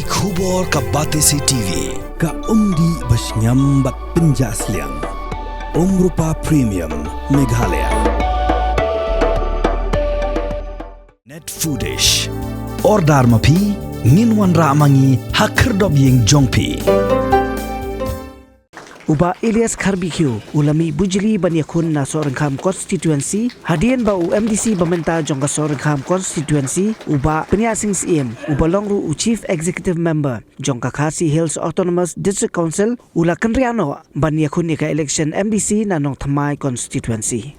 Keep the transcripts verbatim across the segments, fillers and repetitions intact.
Khubor ka Batesi T V, ka umdih ba shngiam bad pynjah sliang. Umrupa Premium, Meghalaya. Net Foodish. Order ma phi, ngin wanrah ma ngi ha khyrdop ïing jong phi. U Bah Elias Kharbihkhiew u la mih bujli ban ïakhun na Sohryngkham Constituency, hadien ba u M D C ba mynta jong ka Sohryngkham Constituency, u Bah Pynïaid Sing Syiem, uba long ruh u Chief Executive Member jong ka Khasi Hills Autonomous District Council, u la kynriah noh ban ïakhun ïa ka election M D C na Nongthymmai Constituency.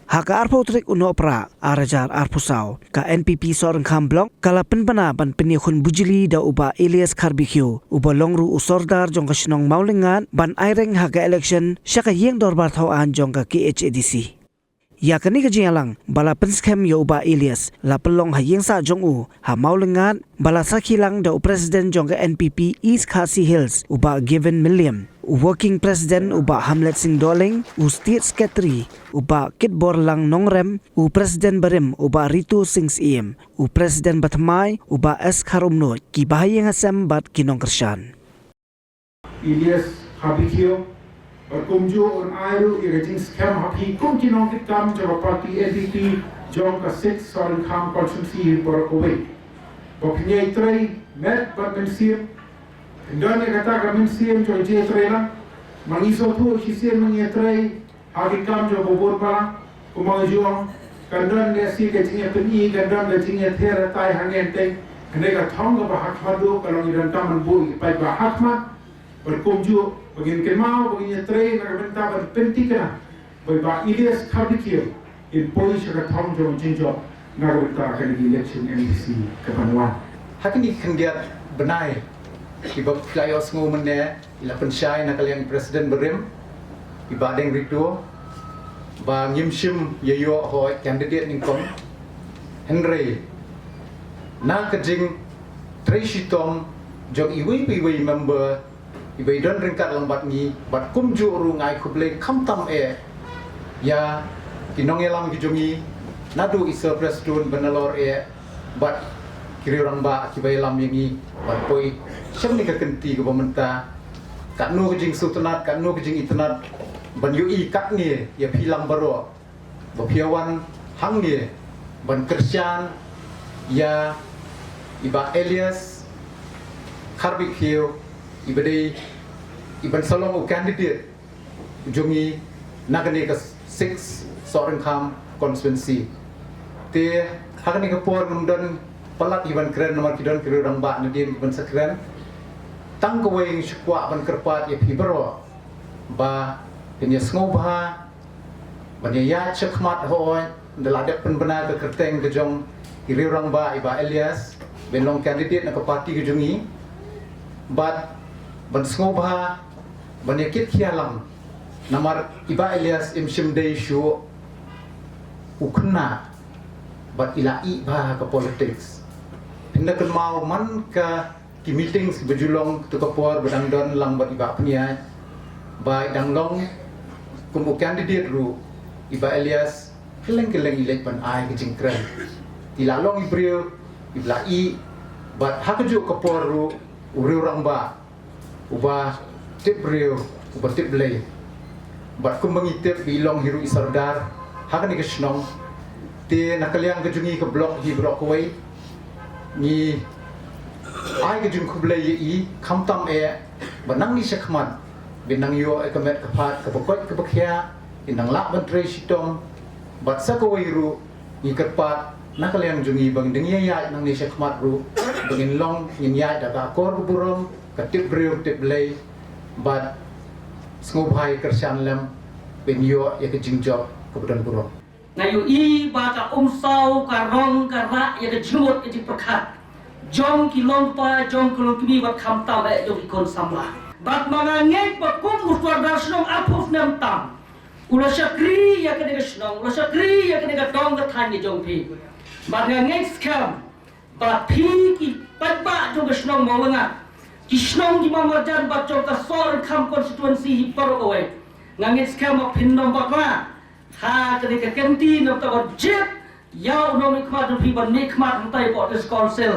Ha ka arphew tarik u Nohprah ar hajar arphew saw, ka N P P Sohryngkham Block ka la pynbna ban pynïakhun bujli da u Bah Elias Kharbihkhiew, uba long ruh u Sordar jong ka shnong Mawlyngad, ban aireng ha ka election sha ka ïing dorbar thaw aiñ jong ka K H A D C. Ïa kane ka jingïalang ba la pynskhem ïa u Bah Elias la pynlong ha ïing sah jong u ha Mawlyngad, ba la sakhi lang da u President jong ka N P P East Khasi Hills, u Bah Given Mylliem, u Working President, u Bah Hamlet Sing Dohling, u State Secretary, u Bah Kitborlang Nongrem, u President barim, u Bah Ritu Sing Syiem, u President bathymmai, u Bah S Kharumnuid, ki bahaïing hasem bad ki nongkyrshan. Elias Kharbihkhiew, bad kumjuh un ai ruh ïa ka jingskhem ha phi kum ki nongkitkam jong ka party N P P jong ka Six Sohryngkham Constituency baroh kawei, ba phin ïai trei met bad mynsiem. Phin don ïa kata ka mynsiem jong ka jingïatreilang. Ma ngi sngewthuh shisien ma ngi ïatrei ha ki kam jong ka bor balang, kumba nga ju ong, kan don lehse ka jingïapyni, kan don ka jingïather hatai hangne hangtei. Hynrei ka thong kaba ha khmat ruh ka long ïa don tang ban buh ïa ki paidbah ha khmat. Bad kumjuh ba ngin kynmaw, ba ngin ïatrei na ka bynta ban pynthikna ba i Bah Elias Kharbihkhiew in poi sha ka thong jong ka jingjop na ka bynta kane ka election M D C kaban wan. Ha kine ki khyndiat bnai kiba phi la ïohsngew mynne, i la pynshai na ka liang i President barim, i Bah Deng Ritu, ba ngim shym ïa ïoh hooid candidate nyngkong. Hynrei na ka jingtrei shitom jong iwei pa iwei i member iba i don ryngkat lang bad ngi, bad kumjuh ruh nga ai khublei khamtam eh ïa ki nongïalam ki jong ngi, naduh i Sir Prestone Bynalor eh bad ki riew rangbah kiba ïalam ïa ngi ban poi sha kane ka kynti kaba mynta. Katno ka jingsngewtynnat, katno ka jingitynnat ban ïohi katne ïa phi lang baroh ba phi ïa wan hangne ban kyrshan ïa i Bah Elias Kharbihkhiew, iba dei iban sa long u candidate jong ngi na kane ka Six Sohryngkham Constituency. Te ha kane ka por ngam don palat hi ban kren namar ki don ki riew rangbah nadien kiban sa kren. Tang kawei nga shu kwah ban kyrpad ïa phi baroh ba phin ïa sngewbha ban ïa ïaid shakhmat hooid, ynda la dep pynbna ka kyrteng ka jong i riew rangbah i Bah Elias ban long candidate na ka party ka jong ngi. Bad ban sngewbha ban ïa kit khia lang, namar i Bah Elias im shym dei shuh u khynnah bad i la ïeh bha ha ka politics. Phin da kynmaw man ka ki meetings ba ju long katto ka por ba dang don lang bad i Bah Pynïaid, ba i dang long kum u candidate ruh i Bah Elias, kylleng kylleng i leit ban ai ka jingkren. I la long i briew iba la ïeh, bad ha kajuh ka por ruh u riew rangbah uba tip briew, uba tip Blei. Bad kumba ngi tip ba i long hi ruh i Sordar ha kane ka shnong. Te na ka liang ka jong ngi ka block hi baroh kawei, ngi ai ka jingkhublei ïa i khamtam eh ba nangne shakhmat ban nang ïoh ïa ka met ka phad kaba koit kaba khiah, in nang lah ban trei shitom. Bad sa kawei ruh ngi kyrpad na ka liang jong ngi ba ngin dang ïaid nangne shakhmat ruh ba ngin long, ngin ïaid da ka akor ka burom, ka tip briew tip Blei, bad sngewbha ïa kyrshan lem ban ïoh ïa ka jingjop kaba don burom. Nga ïohi ba ka umsaw ka rong ka rah ïa ka jingmut ka jingpyrkhat jong ki longpa jong ki longkmie bad khamtam eh jong ki khun samla. Bad ma nga ngeit ba kum u Sordar shnong arphew snem tam u la shakri ïa kane ka shnong, u la shakri ïa kane ka dong ka thaiñ ka jong phi. Bad nga ngeit skhem ba phi ki paidbah jong ka shnong Mawlyngad, ki shnong ki marjan bad jong ka Sohryngkham constituency hi baroh kawei, nga ngeit skhem ba phin ym bakla ha kane ka kynti, namar ba jied ïa u nongmihkhmat jong phi ban mihkhmat hangtai hapoh District Council,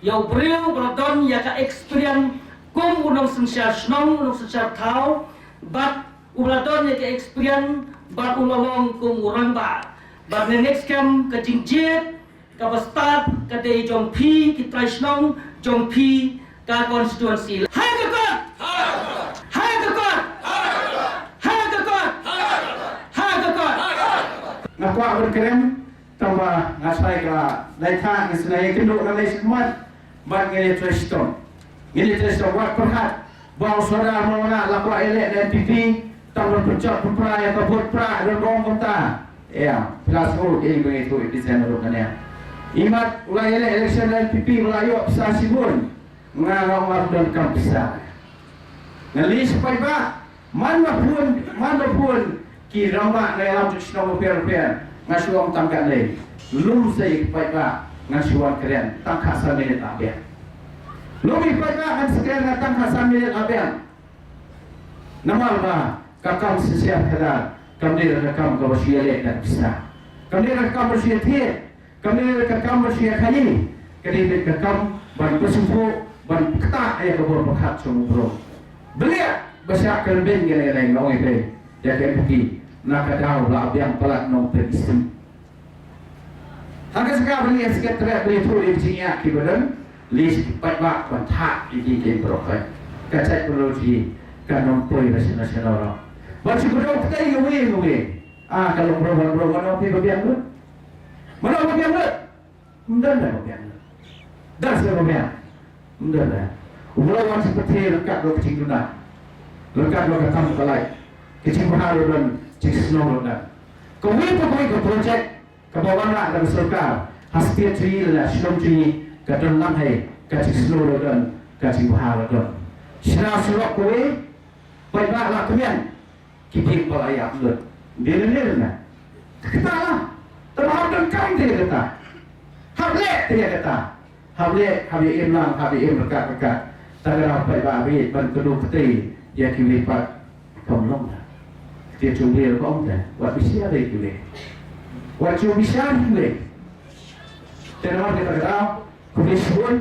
Ïa u briew ba la don ïa ka experience kum u nongsynshar shnong, u nongsynshar thaw, bad u ba la don ïa ka experience bad u la long kum u rangbah. Bad ne next kam ka jingjied kaba stad ka dei jong phi ki trai shnong, jong phi ka constituency. Hai ka kot! Hai ka kot! Hai ka kot! Hai ka kot! Nga kwah ban kren, tang ba nga shai ka dei tha ngi sngewkynduh na lei shikmat. Bad ngi lei trei shitom. Ngi lei trei shitom wat pyrkhat ba u Sordar Mawlana la kwah ïaleh da N P P, tang ban pynjot pynpra ïa ka vote pra don bong kumta. Ïa, plus vote ïa ngi ba ngi tu ïa pisa na ruh kane. Imat u la ïaleh election da N P P u la ïoh pisa shibun. Nga nga ong ap don kam pisa. Nga list paidbah man ba pun man ba pun ki rangbah na ïalam jong shnong bapher bapher. Nga shu ong tang katne, lum sa ïa ki paidbah. Ngan shu wan kren tang khatsan minit la biang. Lum ïa ki paidbah ngan sa kren tang khatsan minit la biang. Namar ba ka kam shisha khadar kam dei ka kam kaba shu ïaleh da pisa. Kam dei ka kam ba shu ïathied. Kam dei ka kam ba shu ïakhaïi, ka dei ka kam ban pynsngewthuh, ban ktah ïa ka bor pyrkhat jong u briew. Beliah ba shah kren beiñ kane kane nga ong ïa phi, ïa ka N P P na ka daw ba la biang palat nongpeit istem. Ha ka jaka ba ngi ïa sket tret ba ïathuh ïa ka jingïaid kiba don, lei shi paidbah ban thah ïa ki ki briew ka. Ka jait briew ji ka nongpoi ba sha na sha na. Ba shu briew kata ïa wei ïa wei. Ah, ka long briew ban briew ban ong phi ba biang lut. Mano ba biang lut? Ym don da ba biang lut. Da sa ba biang. Ym don da. U briew wan sha pyrthei ryngkat ruh ka jingduna. Ryngkat ruh ka tam ka lai. Ka jingbha ruh don, jingsngew ruh don. Kawei pa kawei ka project kaba wanrah da ka sorkar ha state jong ngi lane shnong jong ngi ka don lang hai, ka jingsngew ruh don, ka jingbha ruh don. Shna surok kawei, paidbah la kmen. Ki dieng ba la ïap lut. Dei lane lane. Kata la. Tang ba hap donkam te ïa kata. Hap leh te ïa kata. Hap leh, hap ïa im lang, hap ïa im ryngkat ryngkat. Tang ba hap paidbah ban kynduh kti ïa kiwei pat. Kam long da. Kti jong kiwei ruh kam da. Wat bishar ïa kiwei. Wat ju bishar ïa kiwei. Te namar kata ka daw, khublei shibun.